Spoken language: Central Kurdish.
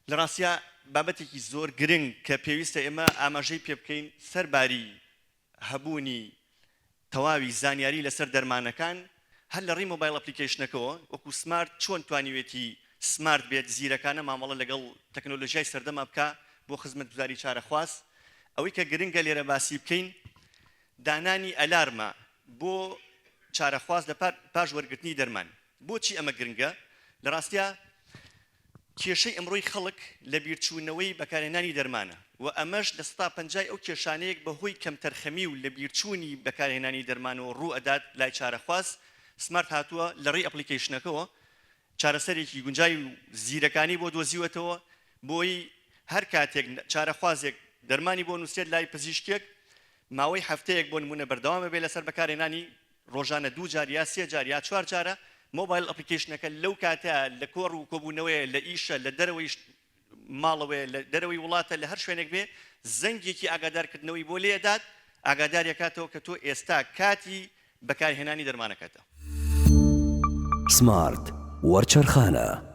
لە ڕاستیا بابەتێکی زۆر گرنگ کە پێویستە ئێمە ئاماژەی پێ بکەین سەرباری هەبوونی تەواوی زانیاری لەسەر دەرمانەکان هەر لە ڕێی mobile application ەکەوە وەکو سمارت چۆن توانیوێتی smart بێت زیرەکانە مامەڵە لەگەڵ تەکنۆلۆژیای سەردەما بکا بۆ خزمەتگوزاری چارەخواز ئەوەی کە گرنگە لێرە باسی بکەین دانانی ئەلارمە بۆ چارەخواز لە پاش وەرگرتنی دەرمان بۆچی ئەمە گرنگە لە ڕاستیا کێشەی ئەمڕۆی خەڵک لەبیرچوونەوەی بەکارهێنانی دەرمانە و ئەمەش لە سەتا پەنجای ئەو کێشانەیەک بەهۆی کەمتەرخەمی و لەبیرچوونی بەکارهێنانی دەرمانەوە ڕوو ئەدات لای چارەخواز، سمارت هاتووە لەڕێی application ەکەوە چارەسەرێکی گونجاوی و زیرەکانەی بۆ دۆزیوەتەوە بۆی هەر کاتێک چارەخوازێک دەرمانی بۆ نووسرێت لای پزیشکێک ماوەی هەفتەیەک بۆ نموونە بەردەوام ئەبێت لەسەر بەکارهێنانی ڕۆژانە دوو جار یا سێ جار یا چوار جارە mobile application ەکە لەو کاتە لە کۆڕ و کۆبوونەوەیە لە ئیشە لە دەرەوەی ماڵەوەیە لە دەرەوەی وڵاتە لە هەر شوێنێک بێ زەنگێکی ئاگادارکردنەوەی بۆ لێ ئەدات ئاگاداری ئەکاتەوە کە تۆ ئێستا کاتی بەکارهێنانی دەرمانەکەتە. سمارت وەرچەرخانە.